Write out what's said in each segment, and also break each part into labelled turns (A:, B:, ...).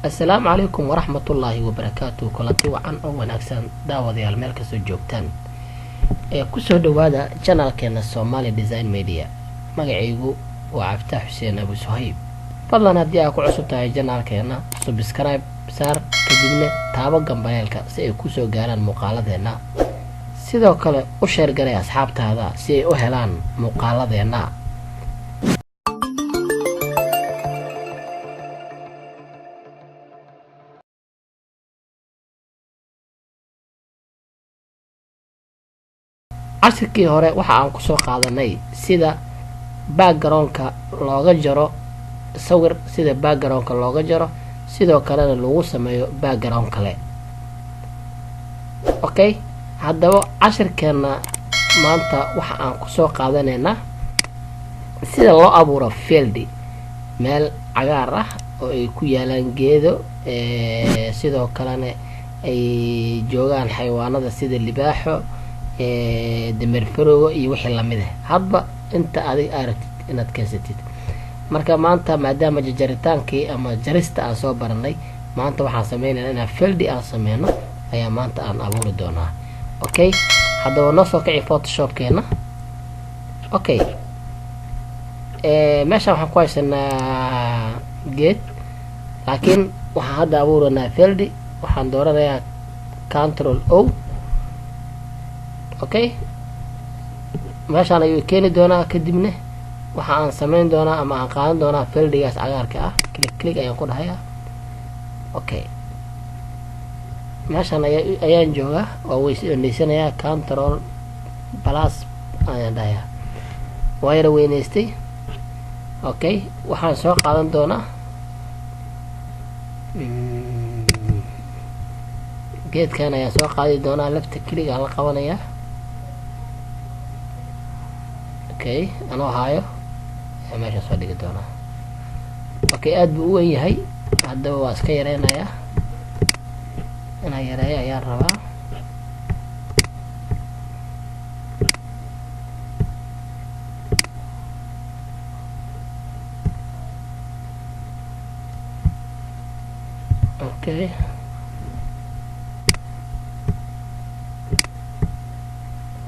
A: Assalaamu calaykum waraxmatullaahi wabarakaatu. Kulanti wacan oo wanaagsan, daawadayaal, meel kastoo joogtaan ee kusoo dhawaada channelkeena Somali Design Media. Magacaygu waa Cabditax Xuseen Abu Suhayb. Fadlan, haddii aad ku cusub tahay channelkeena, subscribe saar, kadibna taabo gambaleelka si ay kusoo gaaraan muuqaaladeena. Sidoo kale u share garay asxaabtaada si ay u helaan muuqaaladeena. Cashirkii hore waxa aan kusoo qaadanay sida backgroundka looga jaro sawir, sida backgroundka looga jaro, sidoo kalena lagu sameeyo background kale. Okay, haddaba cashirkeena maanta waxa aan kusoo qaadanaynaa sida loo abuuro field, meel cagaar ah oo ay ku yaalaan geedo, sidoo kalena ay joogaan xayawaanada sida libaaxo, dameer farowga iyo wixii lamid ah, hadba inta adig aragtid inaad keensatid. Marka maanta, maadaama jajaritaankii ama jarista aan soo baranay, maanta waxaan sameynayna inaan field aan sameyno ayaa maanta aan abuuri doonaa. Okay, haddaba noo soo kici Photoshopkeena. Okay, meeshaan waxaan ku haysanaa geed, laakiin waxaan hadda abuuranaa field. Waxaan dooranayaa Control O. Okay, meeshaan ayuu keeni doonaa. Kadibna waxa aan sameyn doonaa ama aan qaadan doonaa fieldigaas cagaarka ah. Click click ayaan ku dhahayaa. Okay, meeshaan aya ayaan joogaa, waa weyneysanayaa. Control plus ayaan dhahayaa, waa yara weyneystay. Okay, waxaan soo qaadan doonaa geedkan ayaan soo qaadi doonaa. Left click aan la qabanayaa. Okay, anoo haayo ayaa meesha soo dhigi doonaa. Okay, aada buu u wen yahay, haddaba waa iska yareynayaa. Inaan yareeyo ayaan rabaa.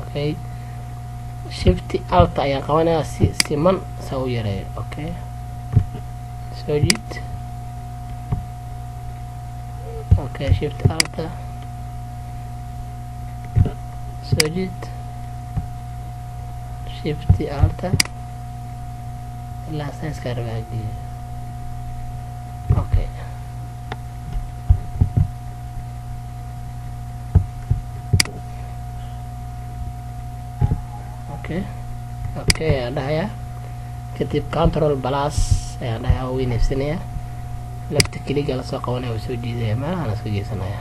A: Okay, Shift Alt ayaan qabanayaa si siman saa u yareeyo. Okay, soo jiid. Okay, Shift Alt, soo jiid. Shift Alt ilaa sizekaa rabaa geeyo. Okay, ayaan dhahayaa. Kadib Control plus ayaan dhahayaa, waa weyneysanayaa. Left click lasoo qabanaya, waa soo jiidaya, meelahaan iska geysanaya.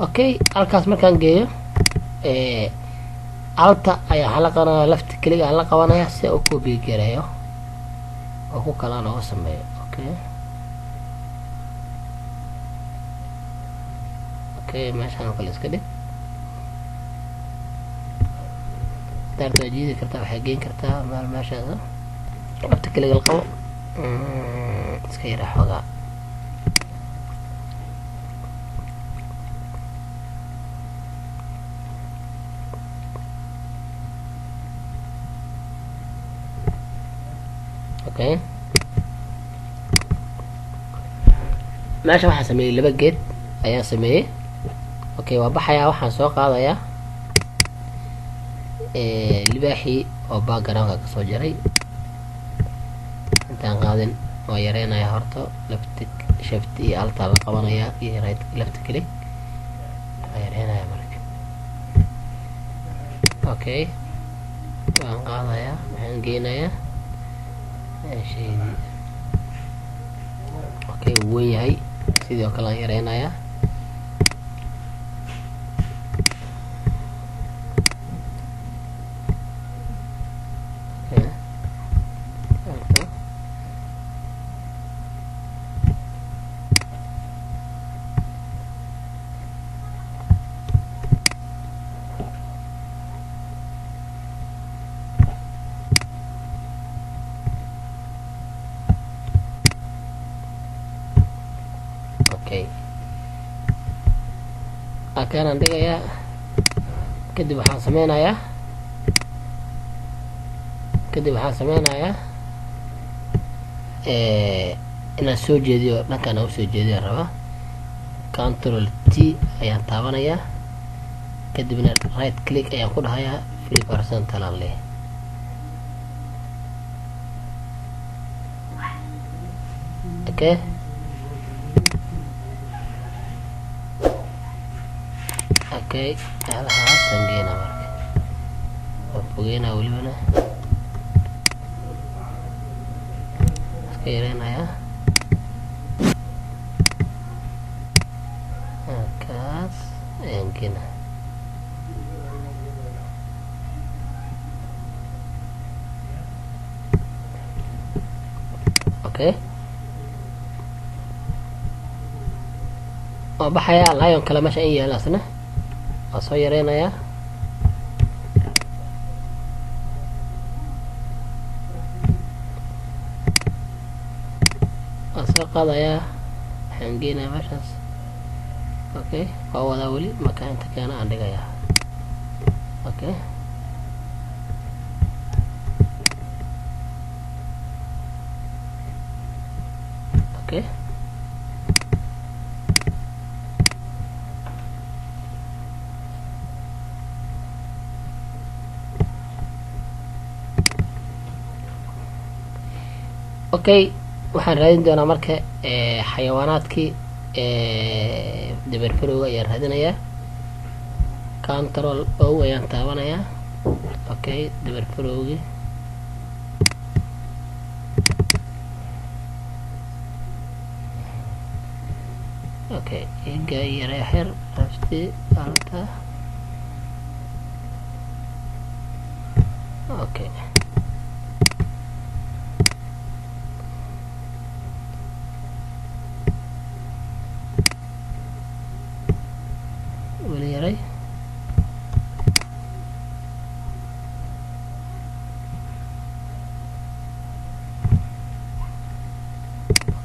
A: Okay, halkaas markaan geeyo, Altta ayaa waxaan la qabanaya, left click aan la qabanaya si u copy gareeyo oo ku kala nooga sameeyo. Okay, meeshaan oo kale iska dhig. Daarta waa jiidi kartaa, waxay geyn kartaa meel meeshaas. Left click la qabo, iska yara xoogaa. Okay, meesha waxaan sameeyey laba geed ayaan sameeyey. Okay, waa baxayaa. Waxaan soo qaadayaa libaaxii oo backgroundka kasoo jaray. Intaan qaadin waa yareynaya horta. Left Shift iyo Alta la qabanaya iyo right left click, waa yareynaya marka. Okay, waan qaadayaa, waxaan geynayaa meeshaydii. Okay, wuu wen yahay, sidoo kale aan yareynayaa. Okay, Alta. Okay, akaanaan dhigayaa. Kadib waxaan sameynayaa, inaan soo jeediyo, dhankaan aan usoo jeediyo rabaa. Control T ayaan taabanayaa, kadibna right click ayaan ku dhahayaa, flip horizontal aan leeyahay. Okay, okay, meelahaasaan geynaa. Marka waan fogeynaa, welibana iska yareynayaa. Halkaas ayaan geynaa. Okay, waa baxayaa. Lion kale meesha in yaala, asna waa soo yareynayaa. Waa soo qaadayaa, waxaan geynayaa meeshaas. Okay, waa wadaa weli. Marka inta keena aan dhigayaa. Okay, okay, okay, waxaan raadin doonaa marka xayawaanaadkii dabeer farowga ayaan raadinayaa. Control O ayaan taabanayaa. Okay, dabeer farowgii. Okay, iga yara xir rafti alta. Okay, weli yaray.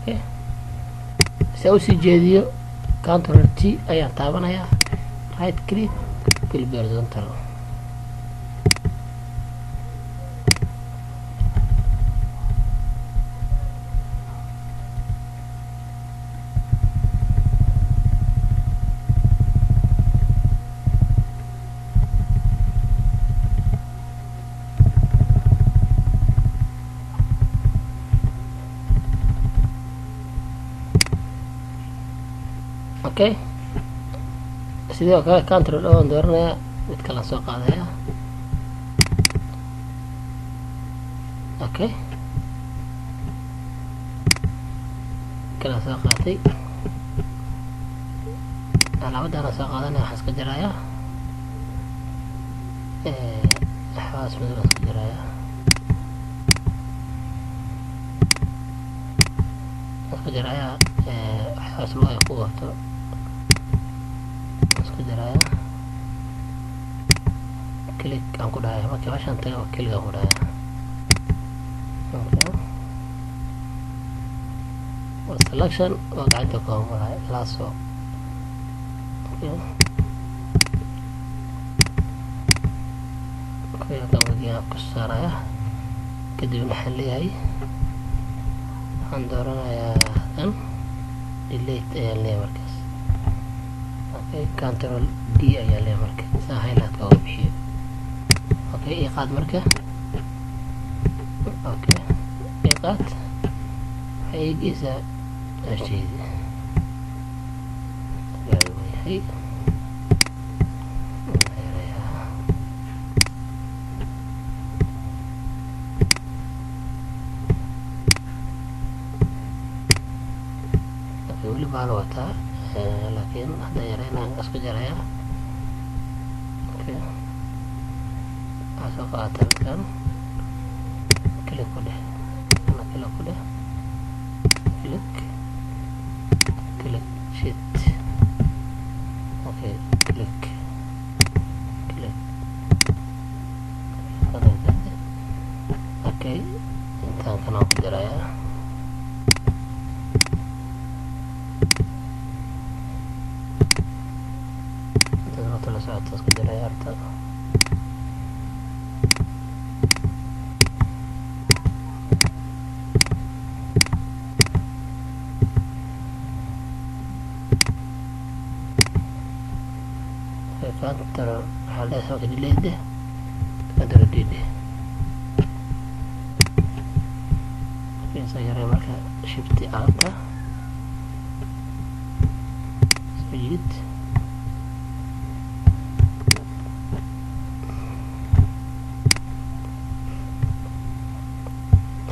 A: Okay, si usii jeediyo, Control T ayaan taabanayaa, right click, flip horizontal. Okay, sidoo kale Control O aan dooranayaa, mid kalaan soo qaadaya. Okay, kalaan soo qaatay, calaamadaana soo qaadanaya. Waxaan iska jarayaa waxaas madow, iska jarayaa, iska jarayaa waxaas loo ay ku wato, iska jarayaa. Click aan ku dhahaya. Marka meeshaan tago, click aan ku dhahaya. Okay, waa selection, waa gacanta ku maamulaya lasso. Okay, okay, halkaan wagiyaa ku saaraya. Kadibna waxaan leeyahay, waxaan dooranayaa kan, delete ayaan leeyahay markaas. Okay, Control D ayaa leeyahay marka saa highlight-ka uga bixiyo. Okay, ii qaad marka. Okay, ii qaad, waxay ii geysaa meesheedii yahay. Yareeyaa. Okay, weli baa la wataa, laakiin hadda yareynaan, isku jarayaa. Okay, waxaa soo qaata midkan, click ku dheh ana, click ku dheh, click, click, shit. Okay, click, click. Okay, intaan kana ku jarayaa. socota isku diray horta. Control waxaa leedahay delete, control D D. Okay, soo yaray marka shift alta soo jiid.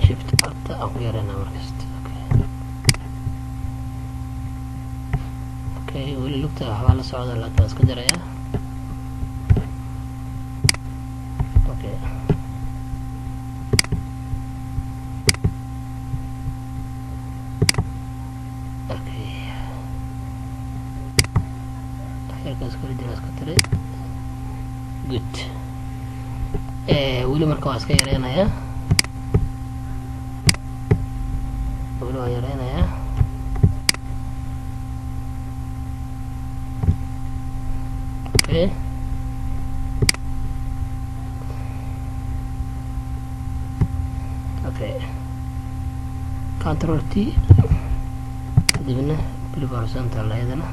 A: Shift alta aan ku yareynaa markasta. Okay, weli lugta waxbaa la socda, laakiin waan iska jarayaa. Okay, okay, xeerkaas kula jira iska tiray. Good. Weli marka waan iska yareynayaa, weli waan yareynayaa. Okay, okay, control T, kadibna flip horizontal ayadana.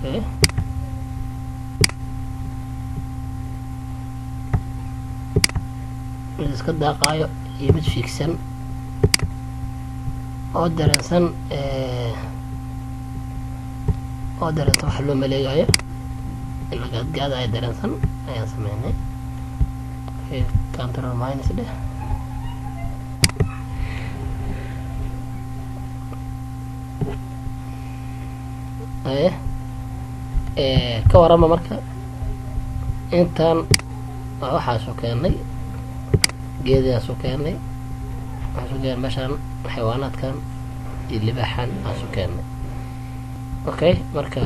A: Okay, mid iska daaqaayo iyo mid fiigsan oo dareensan, oo dareensan waxa loo maleegayo in la gaadgaadayo dareensan ayaan sameynay. Okay, control minus dheh. Ka warama marka intaan waa waxaasu keenay, geedaasu keenay, waxaasu keenay meeshaan xayawaanaadkan iyo libaaxan aasu keenay. Okay, marka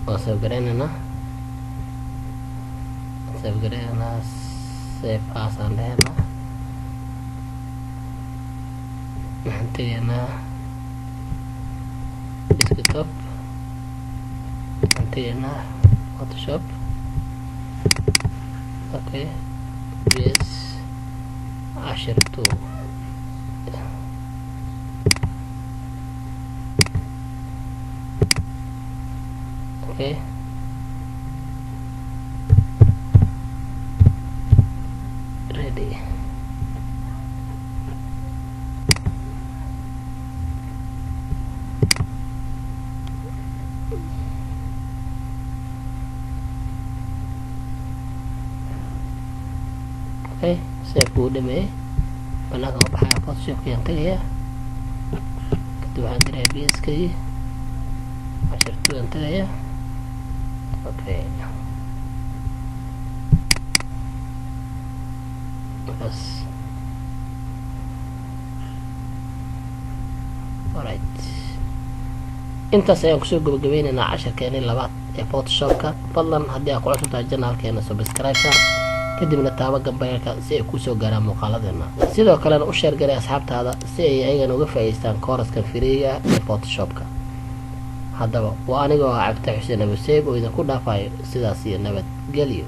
A: waan save gareynaynaa, save gareynaynaa, save as aan dhehaynaa. Waxaan tegaynaa desktop, waxaan tegaynaa Photoshop. Okay, ps cashir 2. Okay, ready. Okay, save kuu dhameeyey, banaanka ka baxaya, Photoshopkayaan tagayaa, kadib waxaan dirayaa ps-kii cashir 2 aan tagayaa. Okay, markaas alright, intaas ayaan kusoo gabagabeyneynaa casharkeeni labaad ee Photoshopka. Fadlan haddii aad ku cusub tahay channelkeena, subscribe saar, kadibna taabo gambareerka si ay kusoo gaaraan muuqaaladeena. Sidoo kalena u share garay asxaabtaada si ay ayagana uga faa'iideystaan kooraskan free-ga ee Photoshopka. Haddaba waa anigoo ah Cabdi Xuseen Abuseeb oo idinku dhaafayo sidaas iyo nabadgelyo.